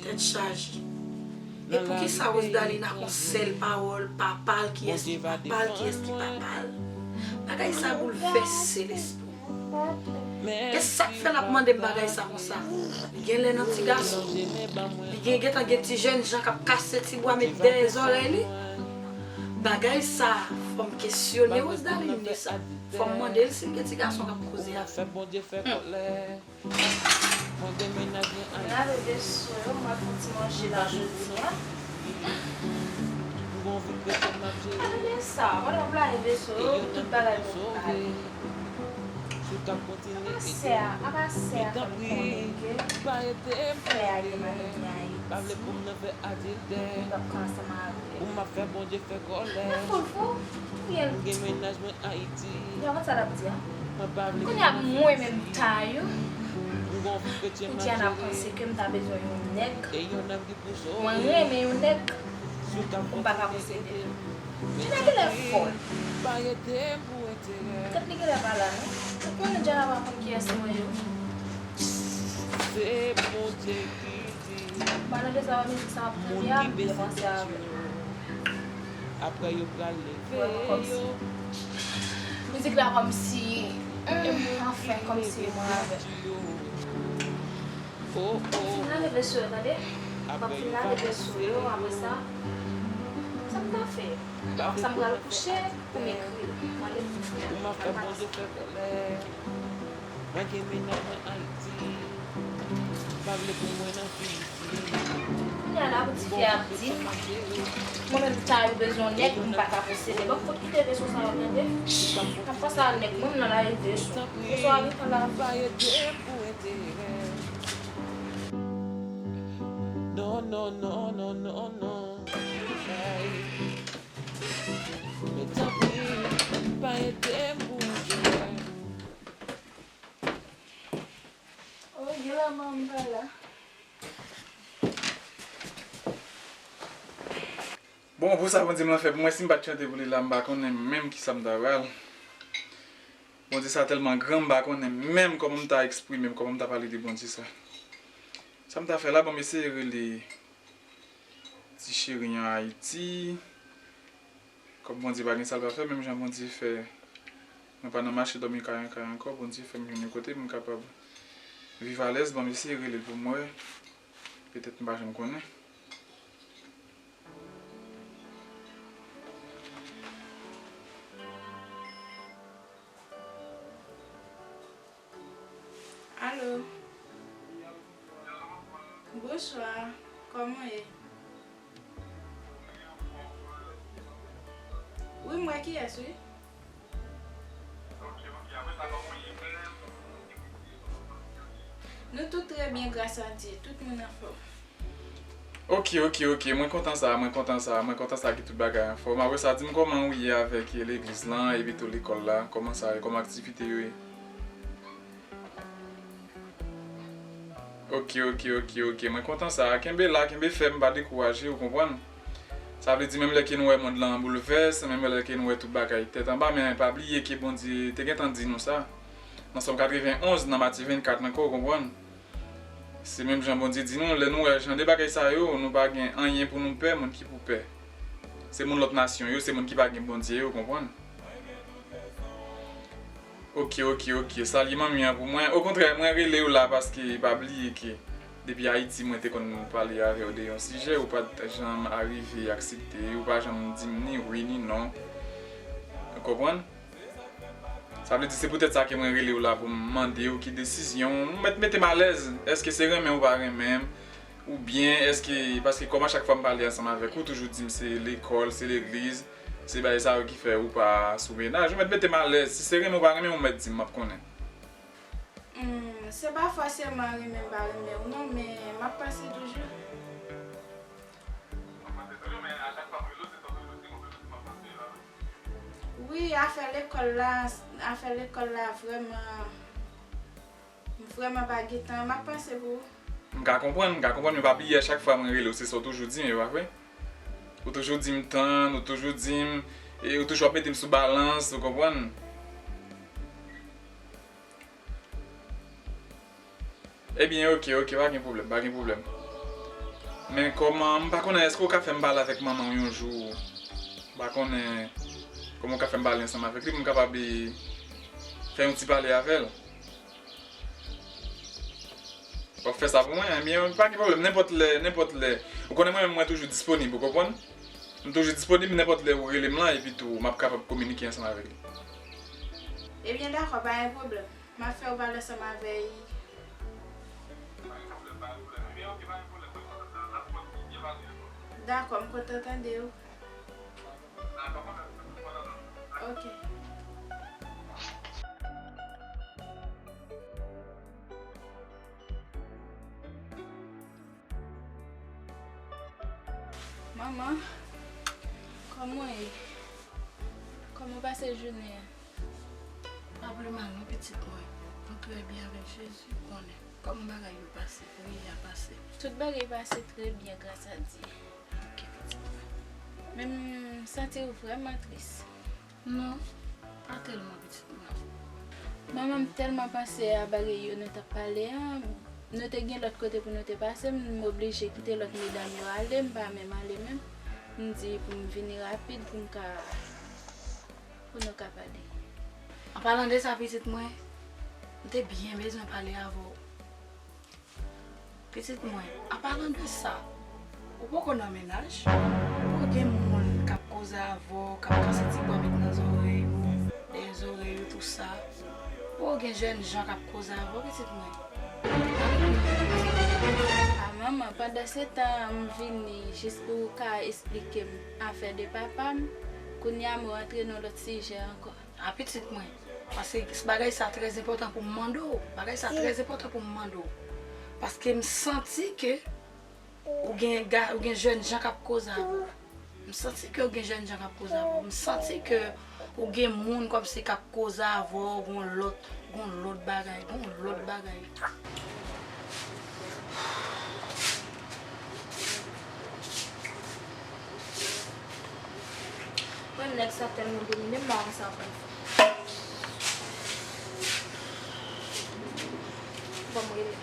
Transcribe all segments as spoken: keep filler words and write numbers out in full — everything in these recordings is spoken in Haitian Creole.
Tèt chaje. E poukisa Rosedalina gon sèl pawòl, papa l, kiyès ki papa l, kiyès ki papa l? Bagay sa boulvèse lespri m. E sa k fè l ap mande m bagay sa konsa? Li genlè nan ti gason. Li gen, gentan gen ti jènjan k ap kase ti bwa met dèyè zòrèy li. Bagay sa, fò m kesyone Rosedalina de sa. Fò m mande l si l gen ti gason k ap koze avè l. Mwen lave veso yo, mwen fè yon ti manje la jodi a. Gade sa, pandan w ap lave veso yo, tout bagay pou pale. Apa sè a, apa sè a fè m konnen ke frè a gen mayonnen Ayiti. Li p ap ka ansanm avè m. Mwen foul fou, pou riyèl. Yo konn sa l ap di a. Kounye a mwen menm Tayou, Indiana panse ke m ta bezwen yon nèg. Mwen renmen yon nèg pou m pa ka posede l. Indiana genlè fòl. Tèt li genlè pa la non. Ou konnen Indiana pa konn kiyès mwen ye wi. Malgre sa, mizik sa ap tande a, m byen panse avè l. Vrèman kòmsi. Mizik la kòmsi, hmm, anfen, kòmsi mwen avè l. M ap fin lave veso yo, tande. M ap fin lave veso yo, apre sa, sa m ta fè? Sa m pral kouche pou m ekri l. Mwen ale pou m fè l. Mwen gen mennaj mwen Ayiti, pa vle pou mwen nan Fiji. Kounye a la pou ti fi a ap di m, mwen menm Tayou bezwen yon nèg pou m pa ka posede. Ban m fout kite veso sa yo tande. M ap panse a nèg mwen, m nan lave veso. Veso a gentan lave. Non, non, non, non, non, non. Men tanpri, pa ede m pou yon jwèt. Oh, gen la manman m pa la. Bon, pou sa Bondye m lan fè pou mwen, si m pa t chante pou li la, m pa konnen menm kisa m ta pral. Bondye sa tèlman gran, m pa konnen menm kòman m ta eksprime m, kòman m ta pale de Bondye sa. Sa m ta fè la, bon, m eseye rele ti cheri an Ayiti. Kòm Bondye pa gen sa l pa fè, menm jan Bondye fè mwen pa nan mache dòmi kay an kay ankò, Bondye fè m jwenn yon kote pou m kapab viv alèz. Bon, m eseye rele l pou m wè. Petèt m pa janm konnen. Alo. Bonswa. Kòman w ye? Wi, m wè kiyès, wi. Nou tout trè byen, gras a Dye. Tout moun anfòm. Ok, ok, ok. Mwen kontan sa, mwen kontan sa, mwen kontan sa ke tout bagay anfòm. Apre sa, di m kòman ou ye avèk, eh, legliz lan, epi tou lekòl la. Kòman sa ye? Kòman aktivite yo ye? Ok, ok, ok, ok. Mwen kontan sa. Kenbe la, kenbe fèm, pa dekouraje, ou konprann? Sa vle di, menm lè ke nou wè mond lan an boulvès, menm lè ke nou wè tout bagay tèt anba, men pa bliye ke Bondye te gentan di nou sa. Nan Sòm katrevenn onz, nan Matye vennkat ankò, ou konprann? Se menm jan Bondye di nou, lè nou wè jan de bagay sa yo, nou pa gen anyen pou nou pè, moun ki pou pè. Se moun lòt nasyon yo, se moun ki pa gen Bondye yo, konprann? Ok, ok, ok. Salye manmi an pou mwen. Okontrè, mwen rele w la paske pa bliye ke depi Ayiti, mwen te konn pale avè w de yon sijè, ou pa t janm arive aksepte, ou pa janm di m ni wi ni non. Ou konprann? Sa vle di se poutèt sa ke mwen rele w la pou m mande w ki desizyon w. Ou mèt mete m alèz. Èske se renmen ou pa renmen m? Oubyen èske, paske kòm a chak fwa m pale ansanm avèk ou, ou toujou di m se lekòl, se legliz, se bagay sa yo ki fè ou pa sou mennaj. Ou mèt mete m alèz. Si se renmen ou pa renmen m, ou mèt di m, m ap konnen. Hmm, se pa fòseman renmen m pa renmen w non, men m ap panse toujou. Wi, afè lekòl la, afè lekòl la vrèman, m vrèman pa gen tan, m ap panse pou ou. M ka konprann, m ka konprann, men pa bliye a chak fwa mwen rele w, se sa w toujou di m, e pa vre? Ou toujou di m tann, ou toujou di m, e ou toujou ap mete m sou balans, ou konprann? Ebyen, oke, oke, pa gen pwoblèm, pa gen pwoblèm. Men kòman, m pa konnen, èske w ka fè m pale avèk manman w yon jou? M pa konnen kòman w ka fè m pale ansanm avèk li pou m kapab, e, fè yon ti pale avè l. W ap fè sa pou mwen? Ebyen, pa gen pwoblèm, nenpòt lè, nenpòt lè. Ou konnen mwen menm, mwen toujou disponib, ou konprann? M toujou disponib, nenpòt lè ou rele m lan, epi tou, m ap kapab kominike ansanm avèk li. Ebyen, dakò, pa gen pwoblèm. M ap fè w pale ansanm avè l. Dakò, m kontan tande w. Ok. Manman, kòman w ye? Kòman w pase jounen an? Pa pi mal non, pitit mwen. Nou trè byen avèk Jezi, ou konnen. Kòman bagay yo pase? Wi, y a pase. Tout bagay pase trè byen, gras a Dye. Ok, pitit mwen. Men m santi w vrèman tris. Non, pa tèlman, pitit mwen. Manman, m tèlman panse a bagay yo nou t ap pale a. Nou te gen lòt kote pou nou te pase, m oblije kite lòt medam yo ale, m pa menm ale menm. M di pou m vini rapid pou m ka, pou nou ka pale. An palan de sa, pitit mwen, m te byen bezwen pale avè w. Pitit mwen, an palan de sa, ou poko nan mennaj? Ou poko gen moun k ap koze avè w, k ap kase ti bwa met nan zòrèy ou, dèyè zòrèy ou, tou sa? Ou poko gen jèn jan k ap koze avè w, pitit mwen? A manman, pandan se tan m vini jis pou w ka esplike m afè de papa m, kounye a m rantre nan lòt sijè ankò. A pitit mwen, paske bagay sa trè enpòtan pou m mande w. Bagay sa trè enpòtan pou m mande w. Paske m santi ke ou gen ga-, ou gen jèn jan k ap koze avè w. M santi ke ou gen jèn jan k ap koze avè w. M santi ke ou gen moun kòmsi k ap koze avè w, gon lòt, gon lòt bagay, gon lòt bagay. Mwen, nèg sa tèlman domine m, m pa konn sa pou m fè. Ban m rele.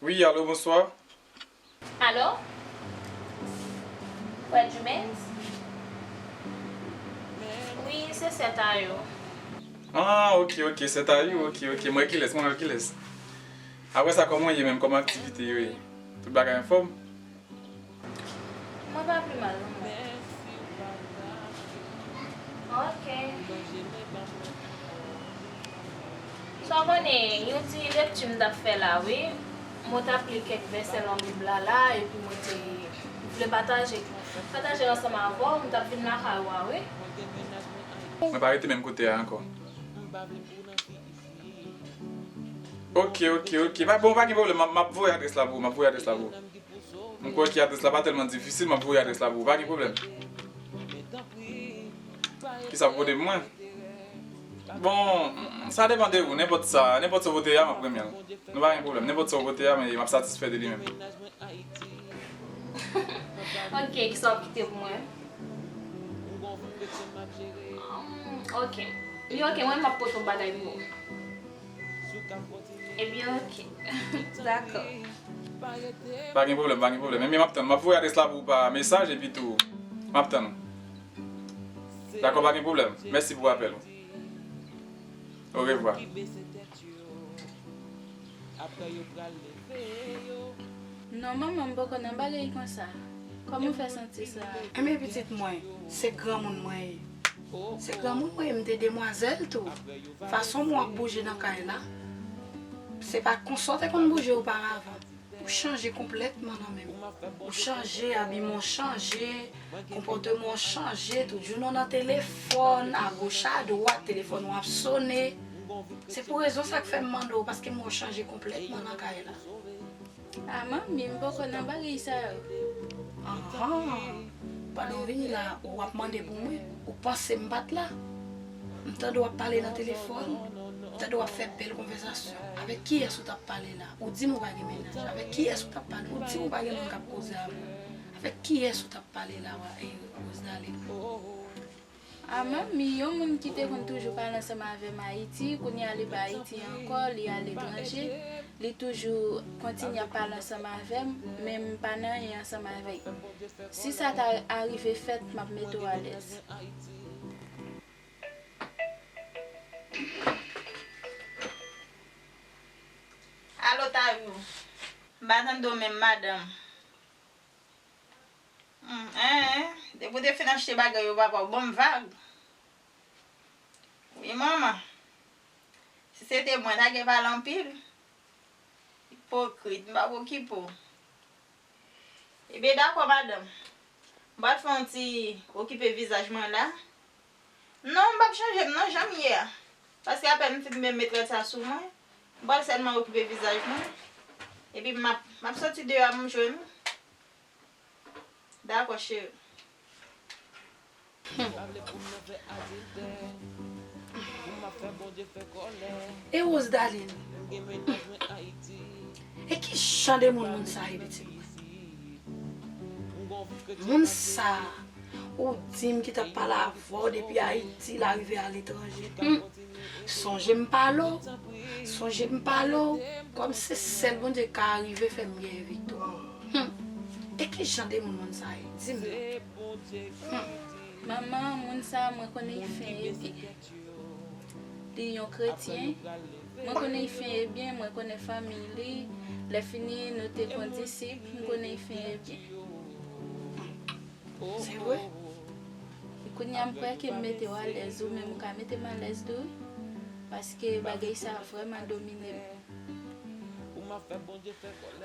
Wi, alo, bonswa. Alo? Frè Jumens? Wi, se sè Tayo. Ah, ok, ok, sè Tayo, ok, ok. Mwen kilès, mwen kilès. Apre sa, kòman w ye menm? Kòman aktivite yo ye? Tout bagay anfòm? Mwen pa pi mal, non, mwen. Ok. Sa w konnen, yon ti lekti m t ap fè la, wi. Mwen t ap li kèk vèsè nan Bib la, la, epi mwen te vle pataje, pataje l ansanm avè w, m t ap vin lakay ou a, wi. Mwen pa rete menm kote a ankò. Ok, ok, ok. Pa, bon, pa gen pwoblèm. M ap, m ap voye adrès la pou ou. M ap voye adrès la pou ou. M kwè ke adrès la pa tèlman difisil. M ap voye adrès la pou ou. Pa gen pwoblèm. Kisa w pote pou mwen? Bon, sa depann de ou. Nenpòt sa, nenpòt sa w pote a, m ap renmen l. Nou pa gen pwoblèm. Nenpòt sa w pote a, men m ap satisfè de li menm. Ok, kisa w ap kite pou mwen? Hmm, ok. Li ok, mwen m ap pote yon bagay pou ou. Ebyen, ok. Dakò. Pa gen pwoblèm, pa gen pwoblèm. Ebyen, m ap tann. M ap voye adrès la pou ou pa mesaj, epi tou, m ap tann ou. Dakò, pa gen pwoblèm. Mèsi pou apèl ou. Orevwa. Non, manman, m poko nan bagay konsa. Kòman w fè santi sa? Enben, pitit mwen, se granmoun mwen ye. Se granmoun mwen ye, m te demwazèl tou. Fason mwen ap bouje nan kay la, se pa konsa w te konn bouje oparavan. Ou chanje konplètman nan men m. Ou chanje, abiman w chanje, konpòteman w chanje, tout jounen w nan telefòn, agoch adwat, telefòn w ap sone. Se pou rezon sa k fè m mande w, paske m wè w chanje konplètman nan kay la. A, manmi, m poko nan bagay sa yo. Anhan. Pandan w vini la, w ap mande pou mwen, ou panse m pa t la? M tande w ap pale nan telefòn, m tande w ap fè bèl konvèsasyon. Avèk kiyès ou t ap pale la? Ou di m ou pa gen mennaj. Avèk kiyès ou t ap pale? Ou di m ou pa gen moun k ap koze avè w. Avèk kiyès ou t ap pale la, wa, eh, Rosedalin? A, manmi, yon moun ki te konn toujou pale ansanm avè m Ayiti, kounye a li pa Ayiti ankò, li aletranje, li toujou kontinye ap pale ansanm avè m, men m pa nan anyen ansanm avè l. Si sa ta arive fèt, m ap mete w alèz. Alo, Tayou. M pa tande w menm, madanm. Hmm, en, en. Depi w te fin achte bagay yo, papa, w ban m vag. Wi, manman. Si se te mwen, ta gen pale anpil. Ipokrit, m p ap okipe w. Ebyen, dakò, madanm. M pral fè yon ti okipe vizaj mwen la. Non, m p ap chanje m nan, jan m ye a. Paske apèn m fin menm met rad sa sou mwen. M pral sèlman okipe vizaj mwen. Epi m ap, m ap soti deyò a pou m jwenn ou. Dakò, cheri. E Rosedalin, e ki jan de moun moun sa ye, pitit mwen? Moun sa, ou di m ki t ap pale avè w depi Ayiti, l arive aletranje. Hmm. Sonje m pale w, sonje m pale w, kòm se sèl Bondye k ka rive fè m gen viktwa. Hmm. E ki jan de moun moun sa ye? Di m non. Hmm. Manman, moun sa, mwen konnen l fen e byen. Li yon kretyen. Mwen konnen l fen e byen, mwen konnen fanmi li. Lè fini, nou te kondisip, m konnen l fen e byen. Se vre? Kounye a, m kwè ke m mete w alèz, ou menm ou ka mete m alèz tou, wi. Paske bagay sa vrèman domine m.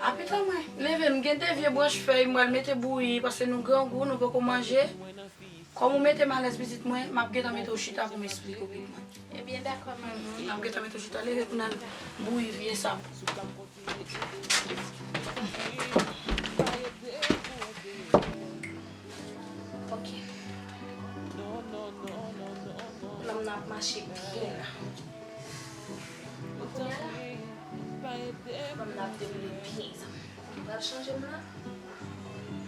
Apitan mwen, leve, m gen de vye branch fèy, m pral mete bouyi, paske nou grangou, nou poko manje. Kòm ou mete m alèz, pitit mwen, m ap gentan mete w chita pou m esplike w, pitit mwen. Ebyen, dakò, manman. M ap gentan mete w chita, leve pou n al bouyi vye sab. Ok. Nonm nan ap mache byen la. Kounye a la, nonm nan ap dewoule byen. Sa m pral chanje m la.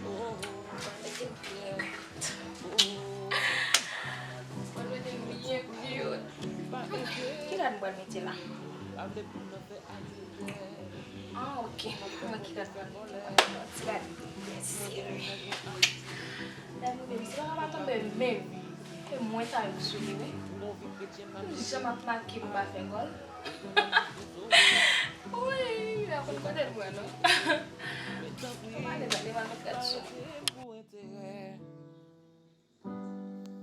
Mwen mete m byen kout. Mwen mete m byen kout. Ki rad m pral mete la? Ah, ok. Mwen ki rad m pral mete. Ti rad byen sere. Dam mwen menm, si papa pa tonbe menm, e mwen ta yo sou li, wi. Jan m ap make m pa fè gòl. Wi, la konn kote l pran non. Ou pa alèz ale, m al met rad sou mwen.